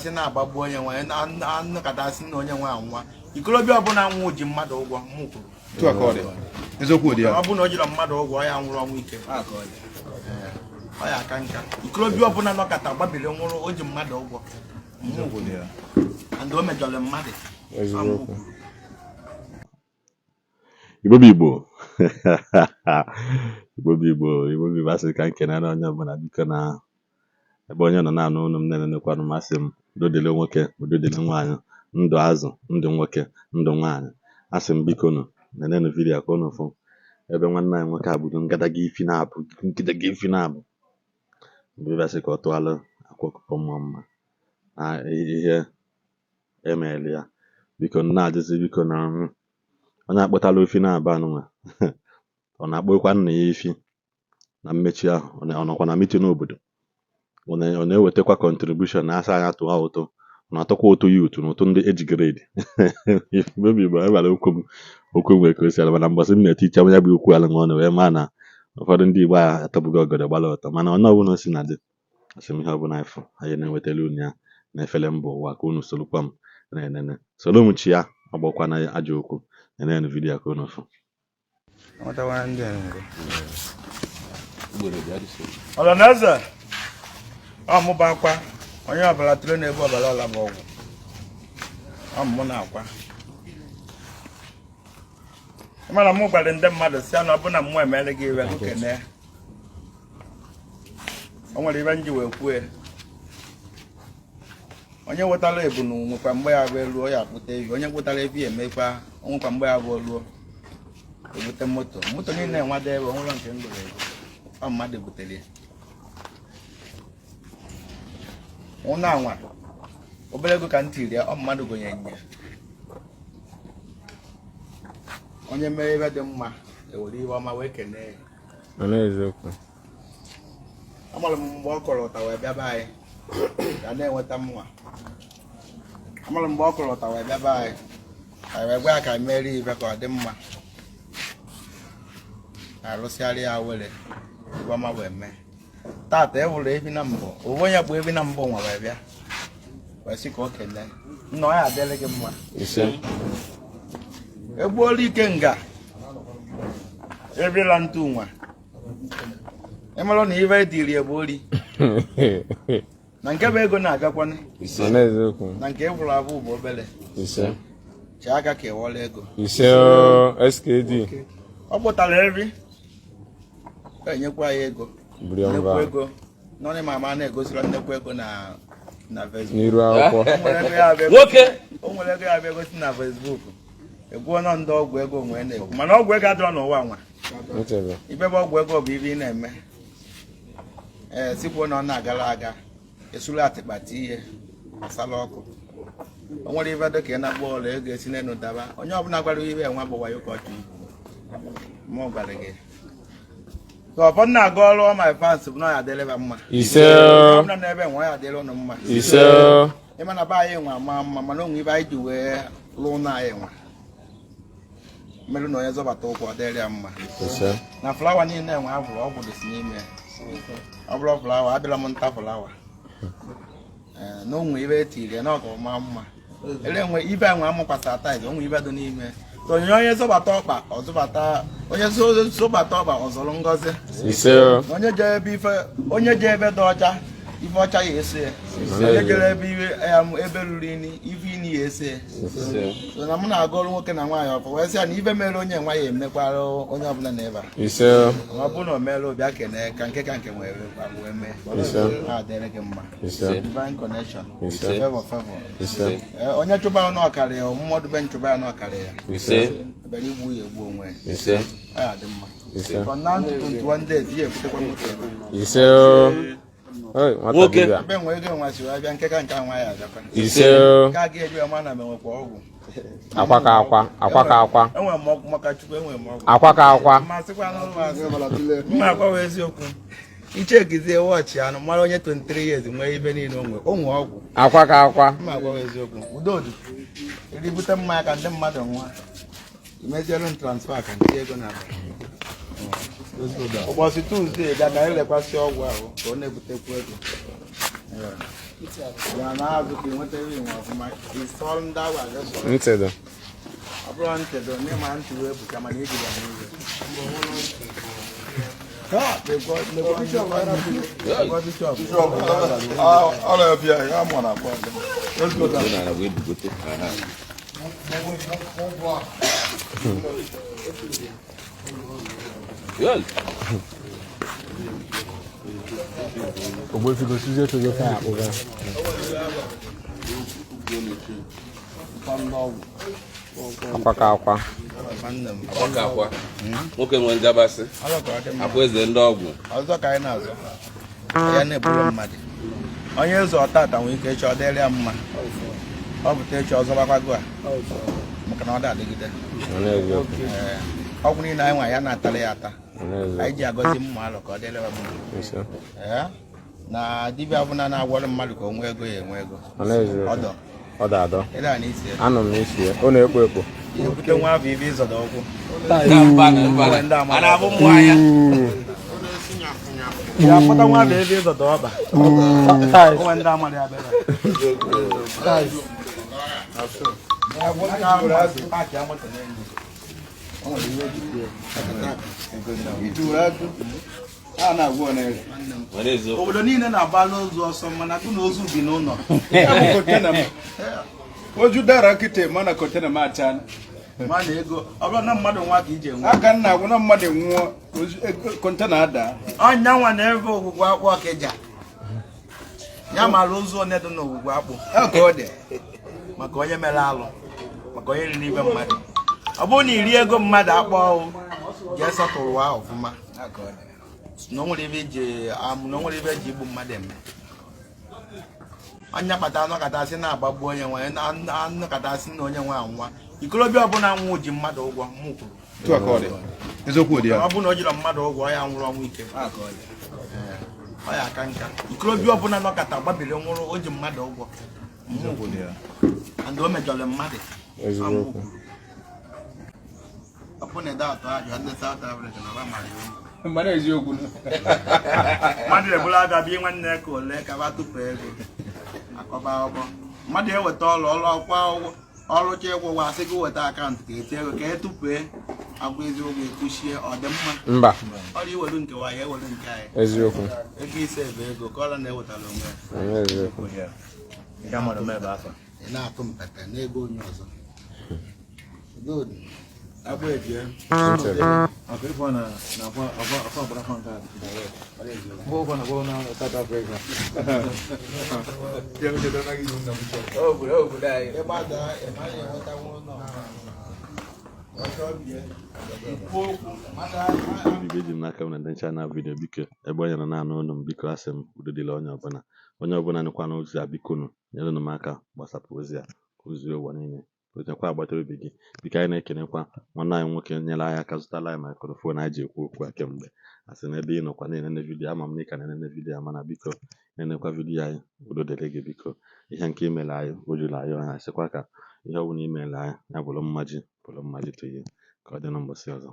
Asị na-agbagbu onye nwa anụkata, asị na onye nwa anwa. Ikorobịa ọbụla nwụ ji mmadụ ụgwọ, mụ kwuru. Otu a ka ọ dị. Eziokwu dị ya. Ọ bụrụ na o jiri mmadụ ụgwọ, ọ ya nwụrụ ọnwụ ike. Ọ ya aka nka. Ikorobịa ọbụla nọkata gbabiri nwụrụ, o ji mmadụ ụgwọ, mụ kwuru. And o mejọrọ mmadụ. Eziokwu. Igbo bụ Igbo, Igbo bụ Igbo, Igbo bụ Igbo. Asị ka m kenere onye ọbụla, biko, na ebe onye nọ na-anụ unu m na-enenekwanụ m. Asị m udo dịrị nwoke, udo dịrị nwaanyị, ndụ azụ, ndụ nwoke, ndụ nwaanyị. Asị m biko nụ nenenụ video ka unu fụ ebe nwanne anyị nwoke a gburu ngadaga ifi na-abụ, ngadaga ifi na-abụ mgbe ịbịa sị ka ọ tụghalụ akwa ọkụkọ mma mma na ihe emeela ya. Biko, m na-ajụzi, biko, na onye akpụtala ofi na-aba anụnwa, ọ na-akpọkwa nna ya ifi na mmechi ahụ? Ọ nọkwa na meeting obodo? Ọ na-ewetakwa contribution na asa anya tụọ ụtụ? Ọ na-atụkwa ụtụ youth na ụtụ ndị age grade? Mebi Igbo ebara okwu m, okwu nwere ka o si ala, mana mbọsị m na-eticha ya bụ okwu ala ọnụ wee maa na ụfọdụ ndị Igbo a atọbugo ọgọdọ gbara ọtọ. Mana onye ọbụla o si na dị, asị m ihe ọbụla ifụ anyị na-ewetara unu ya na efere mba ụwa ka unu sorokwa m na-enene, soro m chi ya ọgbọkwa na ajọ okwu. Nenenu video ka unu fụ. Nwetawa ndị a ngo. Ọlanaeze ọmụba akwa onye ọbara tụrụ na-ebu ọbara ọla bụ ọgwụ ọmụmụ na-akwa. Mana mụ gwara ndị mmadụ si ya na ọbụna mmụọ emere gị iwe kene, o nwere ibe nji wee kwue. Onye wetara ebunu nwekwa mgbe ya bụ eluo ya akpụta evi. Onye kpụtara evi emekwa, o nwekwa mgbe ya bụ oluo ebute moto. Moto niile enwado ebe onwere nke m goro ego, ọ mmadụ butere ya. Ụnụ anwa obere ego ka m tiri ya, ọ mmadụ gonyere nye. Onye mere ebe dị mma, ewere iwe ọma wee kenee ya. Mana eziokwu. Amara m mgbe ọ kọrọ ụta wee bịa be anyị ka na-enweta mnwa. Amara m mgbe ọ kọrọ ụta wee bịa be anyị ka anyị wee gwa ya ka anyị mere ibe ka ọ dị mma, arụsịarị ya were ibe ọma wee mee. Tata e wuru ebi na mbụ owu onye kpụ ebi na mbụ nwa wee bịa wee sị ka o kelee nna. Ọ ya adịrị gị mma. Ise. Egbuola ike nga ebila ntụ nwa ịmarụ na ibe dịrị egbu ori na nke bụ ego na-abịakwanụ. Mana eziokwu. Na nke ịwụrụ abụ bụ obere. Ise. Chee aka ka ịwọla ego. Ise o, SKD. Ọ kpụtara eri enyekwa ya ego. Bullion nnekwu van. Ego nọrị ma ama na-egosiri nnekwu ego na Facebook. N'iru akwụkwọ. O nwere ego ya abịa. Nwoke. O nwere ego ya abịa egosi na Facebook, ekwuo nọ ndị ọgwụ ego nwee na-ekwu, mana ọgwụ ego adịrọ n'ụwa nwa. Nchebe. Ibe bụ ọgwụ ego bụ ibe ị na-eme. Ee, sikwuo na ọ na-agara aga esuru atịkpa ti ihe asala ọkụ. O nwere ibe dị ka ị na-akpọ ụlọ ego esi n'elu daba. Onye ọbụla gwara ibe enwe bụ wayo ka ọ chọ ikwu. Mụ gwara gị ka ụfọdụ na-aga ọrụ my fans bụ na ọ ya adịrị mma. Ise. Onye ọbụla n'ebe nwe ya adịrị ụnụ mma. Ise. Ịma na be anyị nwa ama mma, mana onwe ibe anyị ji wee lụọ ụlọ anyị nwa mmerụ na onye zọbata ụkwụ, ọ dịrị ya mma. Ise. Na flower niile enwe avụrụ ọgwụ dịsị n'ime ya. Ọ bụrụ flower abịala m nta flower. Ee, na onwe ibe etiri ya na ọka ọma mma ele enwe ibe enwe amụkwasị tait onwe ibe dị n'ime. So onye zọbata ọkpa, ọzọbata onye zọbata ọkpa, ọzọrọ ngọzi. Ise. Na onye jee ebe ife, onye jee ebe dị ọcha, ife ọcha ya ese ya. Onye jere ebe iwe ya ebe ruru ini, ife ini ya ese ya. So na mụ na-agụ ọrụ nwoke na nwaanyị ọfọ wee sị ya na ife mere onye nwa ya emekwara onye ọbụla na ebe a. Ise. Ma ọ bụrụ na o meela, obi kene ka nke nwere wee mee. Ise. Ha adịrị gị mma. Ise. Divine connection. Ise. Favor, favor. Ise. Ee, onye chụba ya n'ọkarị ya, mmadụ be nchụba ya n'ọkarị ya. Ise. Bịara igbu ya egbu onwe ya. Ise. Ọ ya dị mma. Ise. From now to 21 days ya ebutekwa moto ebe a. Ise o. Oi, nwata Nwoke. dibịa. Ebe nwe ego nwa si wee bịa, nke ka nke nwa ya abịakwa. Ise o. Nke a ga-eju ya ma na m enwekwa ọgwụ. Akwa ka akwa, akwa ka akwa. Enwere m ọgwụ maka Chukwu, enwere m ọgwụ. Akwa ka akwa. Mmasịkwa n'ụlọ asị mma akwawa eziokwu. Ichekizie wọchị anụ mara onye 23 years nwee ibe niile o nwe, o nwe ọgwụ. Akwa ka akwa. Mma agwawa eziokwu. Udodu iri bute mmanya ka ndị mmadụ nwa imezielu m transfer ka ndị ego na-abịa ụbọchị Tuesday bịa ka anyị lekwasị ọgwụ ahụ ka ọ na-ebutekwu ego. Ya na-azụ ka ị nweta ihe nwe ọfụma. Ịsọ ndị agwa gị sọ. Ntị dị. Ọ bụrụ ntị dị, onye ma ntị wee buka mana ejiri ya n'ihe. Lekwa bishọp. Ọlọ ya ya mụ na akpọ. Let's go down. Ogbuefi gosizie otu ofe akpụga. Akwa ka akwa. Nwanne m. Akwa ka akwa. Nwoke nwe ngabasị. Ọzọ ka ọ dị mma. Akwa eze ndị ọgwụ. Ọzọ ka anyị na-azọ ya na-eburu mmadụ onye ụzọ tata nwere ike ịchọ ọ dịrị ya mma, ọ pụta echi ọzọ gbakwago a, maka na ọ da-adịgide. Ọ na-eziokwu. Ee, ọgwụ niile anyị nwa ya na-atara ya ata. Ọ na-eziokwu. Anyị ji agọzi mma alụ ka ọ dịrị ya mma. Ise. Ee, na dibịa ọbụla na-agwọrọ mmadụ ka o nwee ego, ya enwe ego. Ọ na-eziokwu. Ọdọ. Ọ da adọ. Ịda na isi ya. Anọ m n'isi ya. Ọ na-ekpo ekpo. Ebute nwa afọ ibe ịzọda ụkwụ. Mba, Ndị amara. a na-abụ mmụọ anya. Ya akpọta nwa afọ ebe ịzọda ọba. Onwe ndị amara ya bịara. A na-agwọ n'ere. Were eziokwu. Obodo niile na-agbalụ ozu ọsọ, mana gụ na ozu bi n'ụlọ. Ya bụ container m. Oju dara nkịtị mana container m achana. Ma na ego ọ bụrụ na mmadụ nwa ka ije nwe. Aka nna agwụ na mmadụ nwụọ, container ada. Ọnya nwa na-ebe ogwugwu akpụ ọkịja ya mara ozu one dị n'ogwugwu akpụ. Ya ka ọ dị. Maka onye mere alụ, maka onye riri ibe mmadụ. Ọ bụrụ na iri ego mmadụ akpọ ọwụ, jee sọtụrụ ụwa ọfụma na o nwere ebe iji amụ, na o nwere ebe eji igbu mmadụ eme. Onye kpata anọkata sị na-agbagbu onye nwe anọkata sị na onye nwe anwa. Ikorobịa ọbụla nwụ ji mmadụ ụgwọ, mụ kwuru. Otu a ka ọ dị. Eziokwu dị ya. Ọ bụrụ na o jiri mmadụ ụgwọ ya nwụrụ ọnwụ ike. Ee, ọ ya aka nka. Ikorobịa ọbụla nọkata gbabiri nwụrụ, o ji mmadụ ụgwọ, mụ kwuru. And o mejọrọ mmadụ. Eziokwu. Ọ bụ na ede atọ ajọ ndị South Africa na ba mara iwu. Mana eziokwu. Mmadụ eburu abịa bịa nwanne ya ka ole ka ba tụpụ ego akọba akwụkwọ. Mmadụ eweta ọrụ ọrụ ọkwa ụgwọ ọrụcha ịkwụ ụgwọ, asị gị weta akaụntụ ka etie ego ka etụpue agwa eziokwu ekwuchie ọ dị mma. Mba. Ọrụ iwelu nke wa ya ewelu nke anyị. Eziokwu. Ego ise bụ ego ka ọrụ na-ewetara onwe ya. Ọ na-eziokwu. Ị na-atụ mpete n'ego onye ọzọ. Good. Agba ebie. Ntị dị. Ịgbada ị maghị enweta nwa ụlọ. Ọjọọ bie. Ikwu okwu mmadụ Obibi eji m n'aka m na ndị ncha na video, biko, ebe onye nọ na-anụ olu m, biko, asị m udo dịrị onye ọbụla. Onye ọbụla nụkwa n'ozi a, biko nụ nyere m aka gbasapụ ozi a ka o zuo ụwa niile, wetakwa agbata obi gị. Biko, anyị na-ekenekwa nwanne anyị nwoke nyere anyị aka zụtara anyị microphone anyị ji ekwu okwu a kemgbe. Asị na ebe ị nọkwa na-enene video, ama m na ị ka na-enene video a, mana biko nenekwa video anyị. Udo dịrị gị. Biko, ihe nke imere anyị o juru anyị ọnya. Sịkwa ka ihe ọ bụla imere anyị ya bụrụ mmaji bụrụ mmaji tụnye ka ọ dị na mbọsị ọzọ.